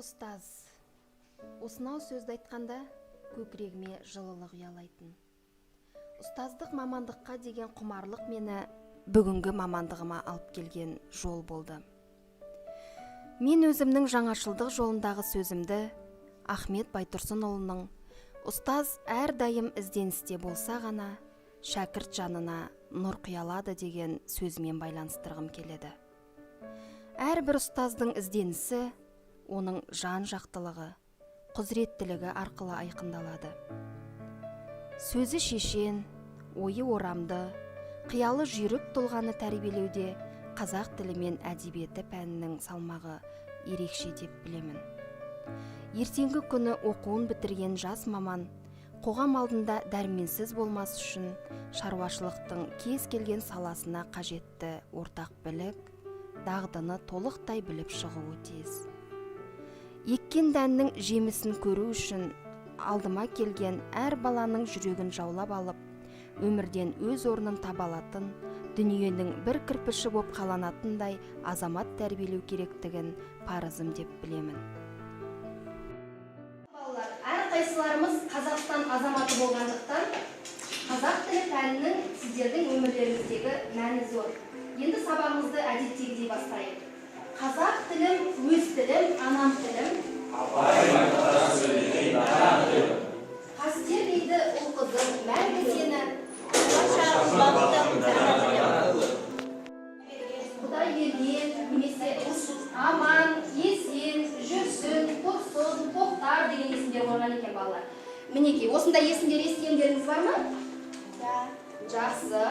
Ұстаз. Осынау сөзді айтқанда көкірегіме жылылық ұялайтын. Ұстаздық мамандыққа деген құмарлық мені бүгінгі мамандығыма алып келген жол болды. Мен өзімнің жаңашылдық жолындағы сөзімді Ахмет Байтұрсынұлының «Ұстаз әрдайым ізденісте болса ғана, шәкірт жанына нұр құя алады» деген сөзімен байланыстырғым келеді. Әрбір ұстаздың ізденісі оның жан жақтылығы, құзыреттілігі арқылы айқындалады. Сөзі шешен, ойы орамды, қиялы жүйрік тұлғаны тәрбиелеуде қазақ тілі мен әдебиеті пәнінің салмағы ерекше деп білемін. Ертеңгі күні оқуын бітірген жас маман қоғам алдында дәрменсіз болмас үшін шаруашылықтың кез келген саласына қажетті ортақ білік, дағдыны толықтай біліп шығуы тиіс. Еккен дәннің жемісін көру үшін алдыма келген әр баланың жүрегін жаулап алып, өмірден өз орнын таба алатын, дүниенің бір кірпіші боп қаланатындай азамат тәрбиелеу керектігін парызым деп білемін. Балалар, әрқайсыларымыз Қазақстан азаматы болғандықтан, қазақ тілі пәнінің сіздердің өмірлеріңіздегі мәні зор. Енді сабағымызды әдеттегідей бастайық. Қазақ тілім, өз тілім, анам тілім. Абай сөйлеген дана тілім. Қастерлейді ұл қызың мәңгі сені. Бақытым дана тілім. Құдай берген немесе Аман, Есен, Жүрсін, Тұрсын, Тоқтар деген есімдер қойған екен, балалар. Мінекей, осындай есімдер естігендеріңіз бар ма? Да. Жақсы.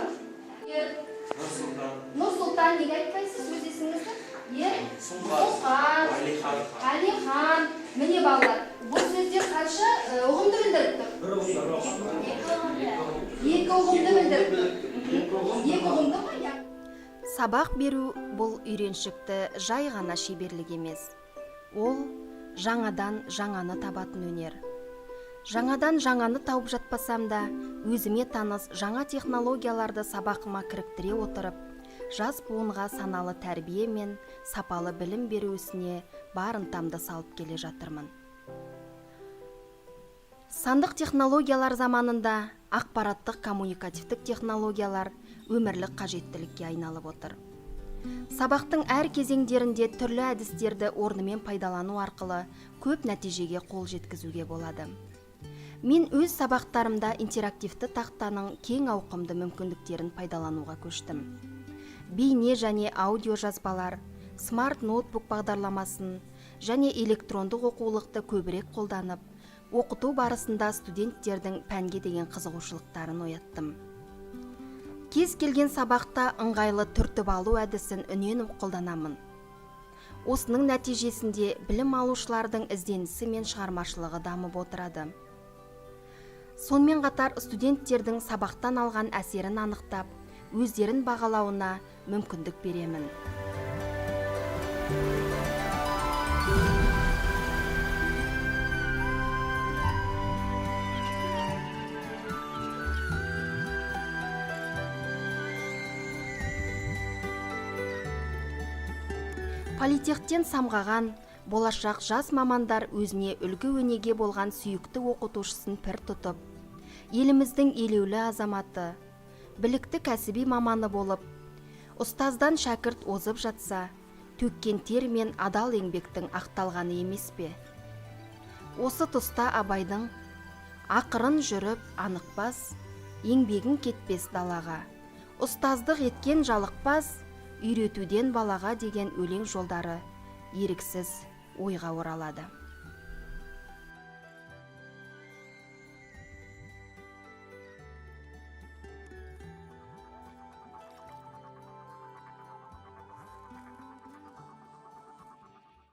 Ер. Нұрсұлтан. Нұрсұлтан. Неге айтпайсыз өз есіміңізді? Ер. Сұңқар. Сұңқар. Әлихан. Әлихан. Міне, балалар, бұл сөздер қанша ұғымды білдіріп тұр? Бір ұғым. Екі ұғымды білдіріп тұр. Екі ұғымды ғой, иә. Сабақ беру — бұл үйреншікті жай ғана шеберлік емес. Ол жаңадан жаңаны табатын өнер. Жаңадан жаңаны тауып жатпасам да, өзіме таныс жаңа технологияларды сабақыма кіріктіре отырып, жас буынға саналы тәрбие мен сапалы білім беру ісіне бар ынтамды салып келе жатырмын. Сандық технологиялар заманында ақпараттық коммуникативтік технологиялар өмірлік қажеттілікке айналып отыр. Сабақтың әр кезеңдерінде түрлі әдістерді орнымен пайдалану арқылы көп нәтижеге қол жеткізуге болады. Мен өз сабақтарымда интерактивті тақтаның кең ауқымды мүмкіндіктерін пайдалануға көштім. Бейне және аудио жазбалар, смарт ноутбук бағдарламасын және электрондық оқулықты көбірек қолданып, оқыту барысында студенттердің пәнге деген қызығушылықтарын ояттым. Кез келген сабақта ыңғайлы түртіп алу әдісін үнемі қолданамын. Осының нәтижесінде білім алушылардың ізденісі мен шығармашылығы дамып отырады. Сонымен қатар студенттердің сабақтан алған әсерін анықтап, өздерін бағалауына мүмкіндік беремін. Политехтен самғаған болашақ жас мамандар өзіне үлгі өнеге болған сүйікті оқытушысын пір тұтып, еліміздің елеулі азаматы, білікті кәсіби маманы болып, ұстаздан шәкірт озып жатса, төккен тер мен адал еңбектің ақталғаны емес пе? Осы тұста Абайдың «Ақырын жүріп анық бас, еңбегің кетпес далаға, ұстаздық еткен жалықпас, үйретуден балаға» деген өлең жолдары еріксіз ойға оралады.